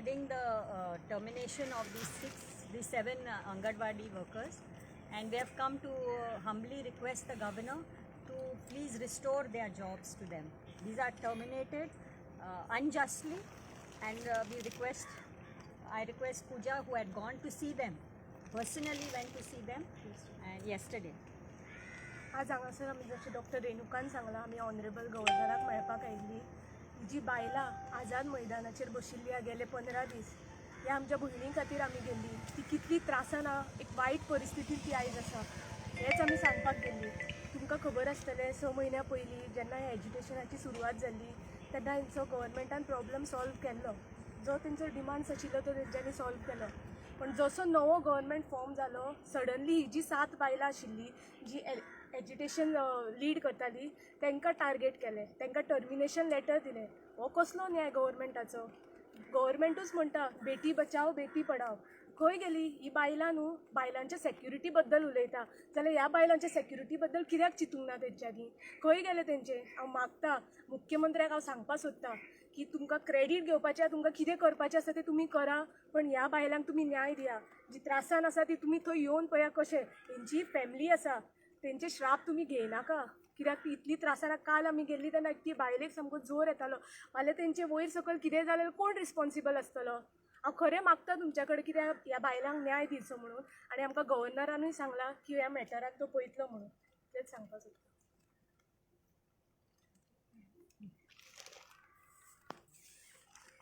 regarding the termination of the six, the seven Anganwadi workers, and we have come to humbly request the governor to please restore their jobs to them. These are terminated unjustly, and we request, I request Pooja, who had gone to see them, personally went to see them, and yesterday. आज हांगासर आमी जशें doctor रेणुकान सांगलां, आमी honourable गव्हर्नराक मेळपाक आयिल्ली. जी बायलां आझाद मैदानाचेर बशिल्ली आहा गेले 15 दीस, ह्या आमच्या भयणी खातीर आमी गेल्ली. ती कितली त्रासान आहा, एक वायट परिस्थितीत ती आयज आसा, हेंच आमी सांगपाक गेल्ली. तुमकां खबर आसतलें, 6 म्हयन्या पयलीं जेन्ना ह्या एजिटेशनाची सुरवात जाल्ली तेन्ना हेंचो गव्हर्मेंटान प्रॉब्लम सॉल्व केल्लो. जो तेंचो डिमांड्स आशिल्लो तो तेंच्यांनी सॉल्व केलो. पण जसो नवो गव्हर्मेंट फॉर्म जालो, सडनली ही जी सात बायलां आशिल्ली, जी एजिटेशन लीड करताली, तांकां टार्गेट केलें, तांकां टर्मिनेशन लेटर दिलें. हो कसलो न्याय गव्हर्मेंटाचो? गव्हर्मेंटूच म्हणटा, "बेटी बचाव, बेटी पढाव." खंय गेली ही बायलां न्हू? बायलांच्या सेक्युरिटी बद्दल उलयता जाल्यार ह्या बायलांच्या सेक्युरिटी बद्दल कित्याक चिंतूंक ना तेंच्यांनी? खंय गेले तेंचे? हांव मागता मुख्यमंत्र्याक, हांव सांगपाक सोदता की तुमकां क्रेडीट घेवपाचें आहा, तुमकां कितें करपाचें आसा तें तुमी करा, पण ह्या बायलांक तुमी न्याय दिया. जी त्रासान आसा ती तुमी थंय येवन पळया कशें तेंची फॅमिली आसा. तेंचे श्राप तुमी घेयनाका, कित्याक ती इतली त्रासान. काल आमी गेल्ली तेन्ना एकटी बायलेक सामको जोर येतालो. फाल्यां तेंचे वयर सकयल कितें जालें, कोण रिस्पॉन्सिबल आसतलो? हांव खरें मागता तुमच्या कडेन कित्याक ह्या बायलांक न्याय दिवचो म्हणून. आनी आमकां गव्हर्नरानूय सांगलां की ह्या मॅटराक तो पळयतलो म्हणून. तेंच सांगपाक सोदता.